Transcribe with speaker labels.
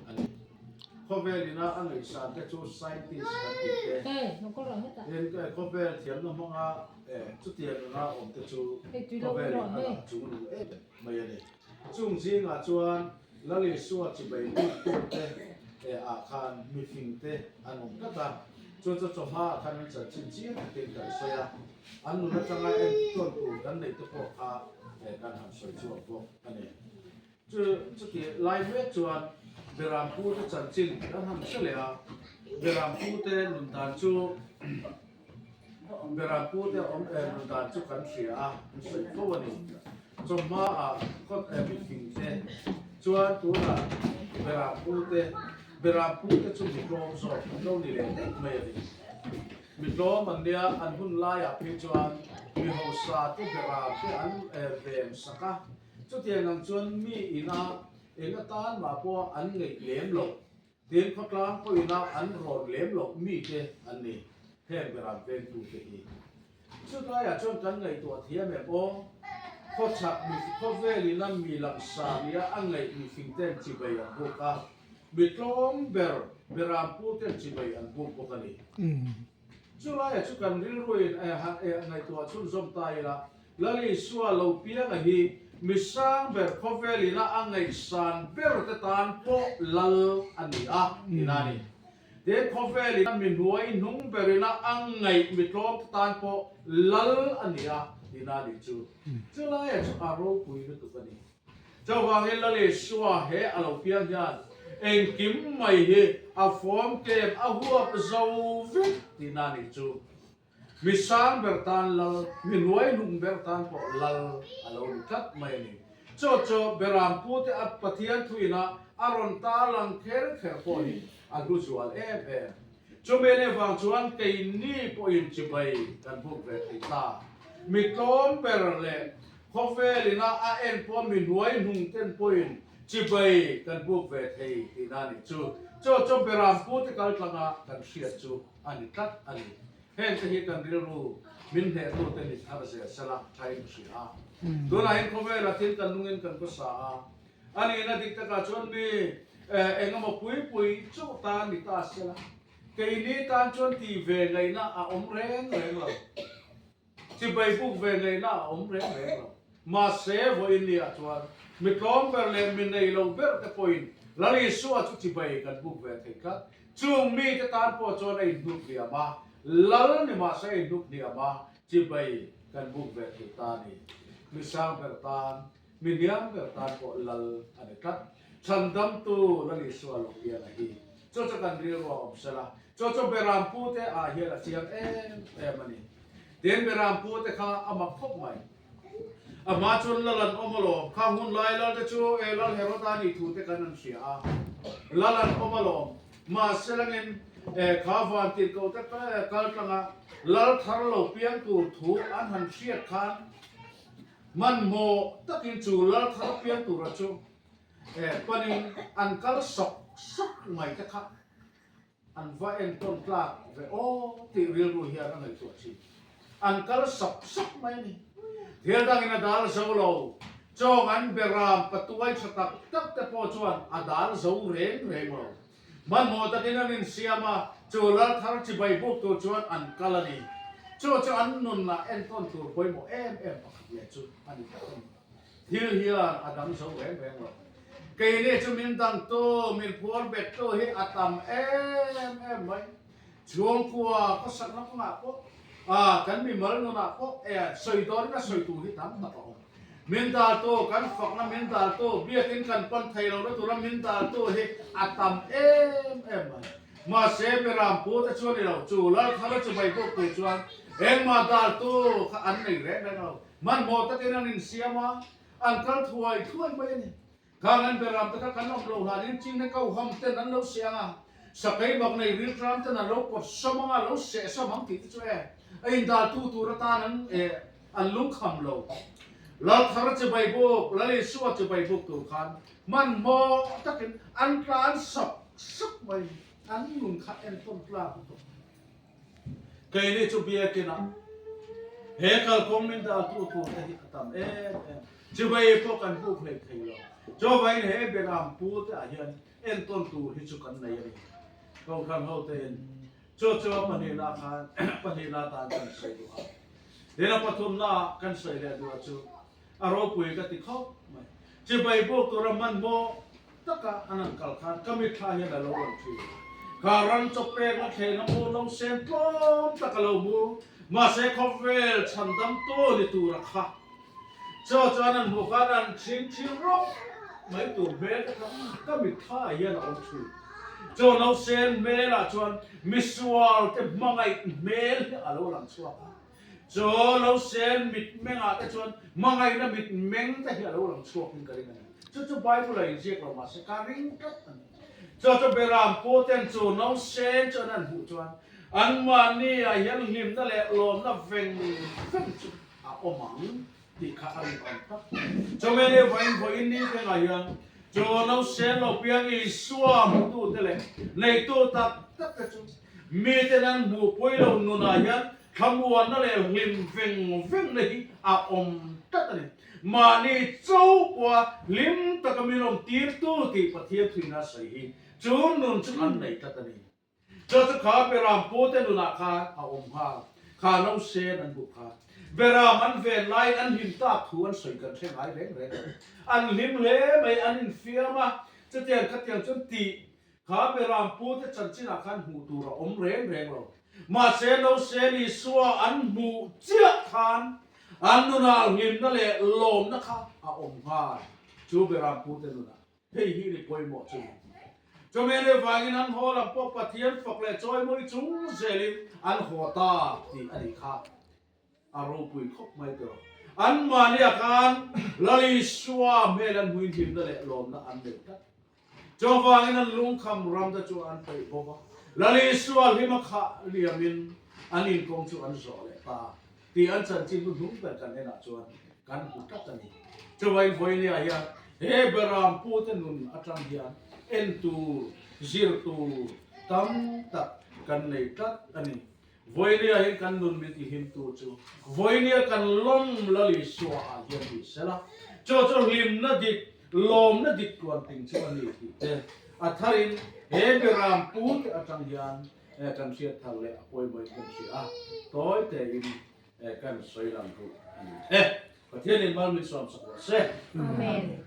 Speaker 1: a ni. Khawvel ina a ngaihsan te chu scientist kan tih te, tin khawvel thiamna hmanga chutiang anga awm te chu khawvel in a dah chung lu em mai a ni. Chung zingah chuan Lal Isua chibai bik tute ah khan mifing te an awm tlat a, chu chu chawhma ah khan an chanchin chiang takin kan sawi a, an nun atanga entawn tur kan neih te pawh kha kan han sawi chhuak bawk a ni. Chu chutih lai mek chuan Berampute chanchin kan han hre leh a, Berampute nun dan chu Berampute awm eh nun dan chu kan hria a, an sawi fo a ni. Chawhma ah kawt eh mifing te chuan tunah Berampute Berampute chu mi tlawm zawk an lo ni leh daih mai a ni. Mi tlawm an nia, an hun laiah phei chuan mi hausa te Beram te an ven sak a, Chutiang ang chuan mi ina eng atan mah pawh an ngeih lem loh, tin khawtlang pawhina an rawn lem loh mite an ni, heng beram vengtute hi. Chutlaiah chuan kan ngaihtuah thiam em aw? Khawchhak mi khawvel ina mi langsar nia a ngaih mifingten chibai an buk a, mi tlawm ber beramputen chibai an buk bawk a ni. Chulaiah chu kan rilruin ngaihtuah chhunzawm ta ila, Lal Isua lo pianga hi mi sang ber khawvel ina a ngaihsan ber te tan pawh lal a ni a, tina a ni. Tin, khawvel ina mi hnuai hnung ber ina a ngaih mi tlawm te tan pawh lal a ni a, tina a nih chu. Chulaiah chu a ropui lutuk a ni. Chuvangin Lal Isua he a lo piang hian engkim mai hi a fawm kem a huap zo vek tina a nih chu. Mi sang ber tan lal, mi hnuai hnung ber tan pawh lal a lo ni tlat mai a ni. Chu chu Berampute a Pathian thuina a rawn tarlang kher kher pawh hi a hlu zual em em. Chumi leh vang chuan keini pawhin chibai kan buk ve thei ta. Mi tlawm ber leh khawvel ina a en pawh mi hnuai hnung ten pawhin chibai kan buk ve thei tihna a nih chu. Chu chu Berampute kaltlanga kan hriat chu a ni tlat a ni. Heng te hi kan rilru min hnehtute ni thar zel sela thain ka hria a. Tunah hian khawvelah thil kan nungin kan khawsa a, a nihna dik takah chuan mi eng emaw pui pui chauh tan ni ta sela, keini tan chuan tih ve ngaihna a awm reng reng lo. Chibai buk ve ngaihna a awm reng reng lo. Mahse, vawiin ni-ah chuan mi tlawm ber leh mi nei lo ber te pawhin Lal Isua chu chibai kan buk ve thei tlat. Chung mite tan pawh chuan a inhnuk hniam a, Lal ni mahse a inhnuk hniam a, chibai kan buk ve thei ta a ni. Mi sang ber tan, mi hniam ber tan pawh Lal a ni tlat. Chhandamtu Lal Isua lo pian a hi. Chu chu kan rilru a awm sela, chu chu Berampute ah hian a chiang em em a ni. Tin Berampu te kha a mak khawp mai. A hma chuan Lal an awm alawm, khang hun lai Lal te chu e Lal Heroda nih thu te kan an hria a, Lal an awm alawm. Mahse langin e kha van tirhkoh te kal tlanga Lal thar lo piang tur thu an han hriat khan hmanhmawh takin chu Lal thar piang tura chu e panin an kal sawk sawk mai te kha An va entawn tlak ve aw tih rilru hian a ngaihtuah thin. An kal sawk sawk mai a ni. Thil dangin a dal zo lo. Chawng an beram patuai tha tak tak te pawh chuan a dal zo reng reng lo. Hmanhmawh takin an insiam a, chu lal thar chibai buk tur chuan an kal a ni. Chu chu an nunah entawn tur pawimawh em em pakhat leh chu a ni tlat a ni. Thil hian a dang zo reng reng lo. Keini chu min dangtu, min phuar bettu hi a tam em em mai. Chhungkua khawsakna kawngah pawh, ah kan mimal nunah pawh e sawi dawnin a sawi tur hi tam tak a awm. Min daltu, kan fakna min daltu, biakin kan pan thei lohna tura min daltu hi a tam em em mai. Mahse, Beram pu te chu a ni lo, chu Lalthara chu mai bawk tur chuan engmah daltu kha an nei reng reng lo. Hmanhmawh takin an insiam a, an kal thuai thuai mai a ni. Khang an beram te kha kan awm lo hlanin China Kauham ten an lo seh ang a, Sakei bak nei riltram ten an lo pawt sawm ang a, lo seh sawm ang tih te chu e a indaltu tur atan an e an lungkham lo. Lalthar chibai buk, Lal Isua chibai buk tur khan hmanhmawh takin an tlan sawk sawk mai, an nun kha entawn tlak lutuk. Keini chu biakinah he kalkawng min daltu tur te hi a tam em em. Chibai pawh kan buk hlei thei lo. Chuvangin he Beram pu te ah hian entawn tur hi chu kan nei a ni. Kohhran ho tein chu chu a pahnihna khan pahnihna atan kan sawi duh a. Tin a pathumna ah kan sawi leh duh a chu a ropui ka ti khawp mai. Chibai buk tura hmanhmawh taka an han kal khan ka mitthla hian a lo lang thin. Kha ram chawpek la thleng a mu no sen tlawm tak a lo mu. Mahse khawvel chhandamtu ni tura kha Chaw chuan an hmuh khan an chhing chhing rawk mai tur hmel te kha ka mitthla ah hian a awm thin. Chaw no sen hmel ah chuan misual te hmangaih hmel hi a lo lang chhuak a. Chaw no sen mitmeng ah te chuan hmangaihna mitmeng te hi a lo lang chhuak in ka ring a ni. Chu chu Bible ah inziak lo mahse ka ring tlat a ni. Chaw chu Beram pu ten chu no sen chuan an hmuh chuan anmahni ah hian hlimna leh lawmna veng veng chu a awm ang tih kha a rinawm tak. Chawmene vawiin vawiin ni thlengah hian chaw no sen lo piang Isua hmutute leh neitu tak tak te chu miten an hmuhpui lo nunah hian thlamuanna leh hlim veng vengna hi a awm tlat a ni. Mahni chauhpawha hlim taka min awm tirtu tih Pathian thuina sawi hi chu nun chu an nei tlat a ni. Chu chu kha Beram pute nunah khan a awm nghal. Kha no sen an hmuh kha. Beram an ven laiin an hlim tak thu an sawi kan hre ngai reng reng lo. An hlim hle mai, an infiam a, chutiang khatiang chuan tih kha Beram pute chanchinah khan hmuh tur a awm reng reng lo. Mahse no sen Isua an hmuh chiah khan an nunah hlimna leh lawmna kha a awm nghal. Chu Beram pute nunah. Hei hi ni pawimawh chu ni. Chawmene vangin an haw lam pawh Pathian fak leh chawimawi chung zelin an haw ta tih a nih kha. A ropui khawp mai tawh. Anmahniah khan Lal Isua hmel an hmuin hlimna leh lawmna an nei tlat. Chuvangin an lungkham ram te chu an peih bawk a. Lal Isua hlima khah liamin an inkawng chu an zawh leh ta tih an chanchin hnu hnung ber kan enah chuan kan hmu tlat a ni. Chuvangin vawinia hian he Beram pute nun atang hian en tur, zir tur tam tak kan nei tlat a ni. Vawinia hian kan nun min tihlimtu chu vawinia kan lawm Lal Isua ah hian ni sela, chu chu hlimna dik, lawmna dik tluanting chu a ni tih te a tharin he Beram pute atang hian kan hriat thar leh a pawimawhin kan hria a, tawi tein kan sawi lang duh a ni e. Pathianin mal min sawmsak rawh se.
Speaker 2: Amen.